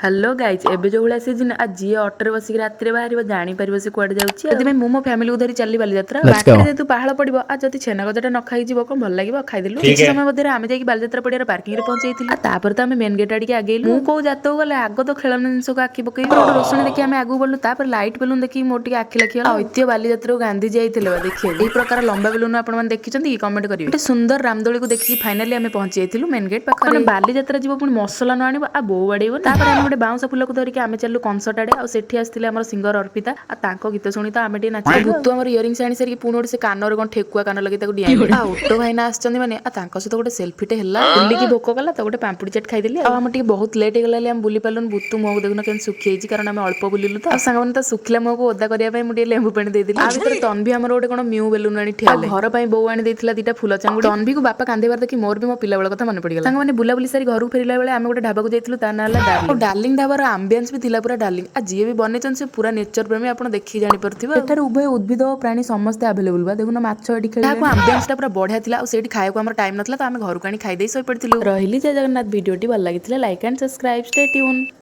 Hello guys, ଏବେ ଯୋଉ ଭଳିଆ ସିଜନ ଆଉ ଯିଏ ଅଟୋରେ ବସିକି ରାତିରେ ବାହାରିବ, ଜାଣିପାରିବ ସେ କୁଆଡେ ଯାଉଛି। ସେଥିପାଇଁ ମୁଁ ମୋ ଫ୍ୟାମିଲିକୁ ଧରି ଚାଲି ବାଲିଯାତ୍ରା। Let's go. ବାଟରେ ଯେହେତୁ ପାହାଳ ପଡିବ ଆଉ ଯଦି ଛେନା ଗଜାଟା ନ ଖାଇ ଯିବ, କଣ ଭଲ ଲାଗିବ? ଖାଇଦେଲୁ। କିଛି ସମୟ ମଧ୍ୟରେ ଆମେ ଯାଇକି ବାଲିଯାତ୍ରା ପଡିଆର ପାର୍କିଂ ରେ ପହଞ୍ଚେଇଥିଲୁ। ଆଉ ତାପରେ ତ ଆମେ ମେନ୍ ଗେଟ୍ ଆଡିକି ଆଗେଇଲୁ। ମୁଁ କୋଉ ଜାତକୁ ଗଲେ ଆଗ ତ ଖେଳନା ଜିନିଷକୁ ଆଖି ପକେଇବି। ଗୋଟେ ରୋଷଣୀ ଦେଖି ଆମେ ଆଗକୁ ବଢିଲୁ। ତାପରେ ଲାଇଟ୍ ବେଲୁନ ଦେଖି ମୋର ଟିକେ ଆଖି ଲାଖିଗଲା। ଆଉ ଐତିହ୍ୟ ବାଲିଯାତ୍ରାକୁ ଗାନ୍ଧୀଜି ଯାଇଥିଲେ ବା ଦେଖିବାକୁ। ଏଇ ପ୍ରକାର ଲମ୍ବା ବେଲୁନ ଆପଣ ମାନେ ଦେଖିଛନ୍ତି କି? କମେଣ୍ଟ କରିବେ। ଗୋଟେ ସୁନ୍ଦର ରାମଦୋଳିକୁ ଦେଖିକି ଫାଇନାଲି ଆମେ ପହଞ୍ଚି ଯାଇଥିଲୁ ମେନ୍ ଗେଟ୍ ପାଖରେ। ମାନେ ବାଲିଯାତ୍ରା ଯିବ, ପୁଣି ମସଲା ନ ଆଣିବ, ଆଉ ବୋଉ ବାଡେଇବ। ତାପରେ ଆମେ ଗୋଟେ ବାଉଁଶ ଫୁଲକୁ ଧରିକି ଆମେ ଚାଲିଲୁ କନସର୍ଟ ଆଡେ। ଆଉ ସେଠି ଆସିଥିଲେ ଆମର ସିଙ୍ଗର ଅର୍ପିତା। ଆଉ ତାଙ୍କ ଗୀତ ଶୁଣି ତ ଆମେ ଟିକେ ନାଚିଲୁ। ଭୂତୁ ଆମର ଇୟରିଂସ ଆଣି ସାରିକି ପୁଣି ଗୋଟେ ସେ କାନରେ କଣ ଠେକୁଆ କାନ ଲଗେଇ ତାକୁ ଡିଆଁ। ଆଉ ଅଟୋ ଭାଇନା ଆସିଛନ୍ତି ମାନେ ଆଉ ତାଙ୍କ ସହିତ ଗୋଟେ ସେଲ୍ଫିଟେ ହେଲା। ବୁଲିକି ଭୋକ କଲା ତ ଗୋଟେ ପାମ୍ପୁଡ଼ି ଚାଟ୍ ଖାଇଦେଲି। ଆଉ ଆମର ଟିକେ ବହୁତ ଲେଟ୍ ହେଇଗଲା ବୋଲି ଆମେ ବୁଲି ପାରିଲୁନି। ଭୂତୁ ମୁହଁକୁ ଦେଖୁନ କେମିତି ଶୁଖି ଯାଇଛି, କାରଣ ଆମେ ଅଳ୍ପ ବୁଲିଲୁ ତ। ଆଉ ସାଙ୍ଗମାନେ, ତା ଶୁଖିଲା ମୁହଁକୁ ଓଦା କରିବା ପାଇଁ ମୁଁ ଟିକେ ଲେମ୍ବୁ ପାଣି ଦେଇଦେଲି। ଆ ଭିତରେ ତନ୍ଭି ଆମର ଗୋଟେ କଣ ମ୍ୟୁ ବେଲୁନ ଆଣି ଠିଆ ହେଲା। ଘର ପାଇଁ ବୋଉ ଆଣି ଦେଇଥିଲା ଦିଟା ଫୁଲ ଚାଙ୍ଗୁଡ଼ି। ତନ୍ଭିକୁ ବାପା କାନ୍ଧେଇବାର ଦେଖି ମୋର ବି ମୋ ପିଲାବେଳ କଥା ମନେ ପଡିଗଲା। ସାଙ୍ଗମାନେ, ବୁଲାବୁଲି ସାରି ଘରକୁ ଫେରିଲା ବେଳେ ଆମେ ଗୋଟେ ଢାବାକୁ ଯାଇଥିଲୁ, ତା ନାଁ ହେଲା ଡାର୍ଲିଂ। ଆଉ ଡାର୍ଲିଂ ଢାବାର ଆମ୍ବିଏନ୍ସ ବି ଥିଲା ପୁରା ଡାର୍ଲିଂ। ଆଉ ଯିଏ ବି ବନେଇଛନ୍ତି, ସେ ପୁରା ନେଚର ପ୍ରେମୀ, ଆପଣ ଦେଖିକି ଜାଣିପାରୁଥିବେ। ଏଠାରେ ଉଭୟ ଉଦ୍ଭିଦ ଓ ପ୍ରାଣୀ ସମସ୍ତେ ଆଭେଲେବୁଲ ବା। ଦେଖୁନ, ମାଛ ଏଠି ଖେଳିଲେ। ଆମ୍ବିଏନ୍ସ ଟା ପୁରା ବଢିଆ ଥିଲା। ଆଉ ସେଇଠି ଖାଇବାକୁ ଆମର ଟାଇମ ନଥିଲା, ତ ଆମେ ଘରକୁ ଆଣି ଖାଇଦେଇ ଶୋଇପଡ଼ିଥିଲୁ। ରହିଲି, ଜୟ ଜଗନ୍ନାଥ। ଭିଡ଼ିଓଟି ଭଲ ଲାଗିଥିଲେ like and subscribe. Stay tune.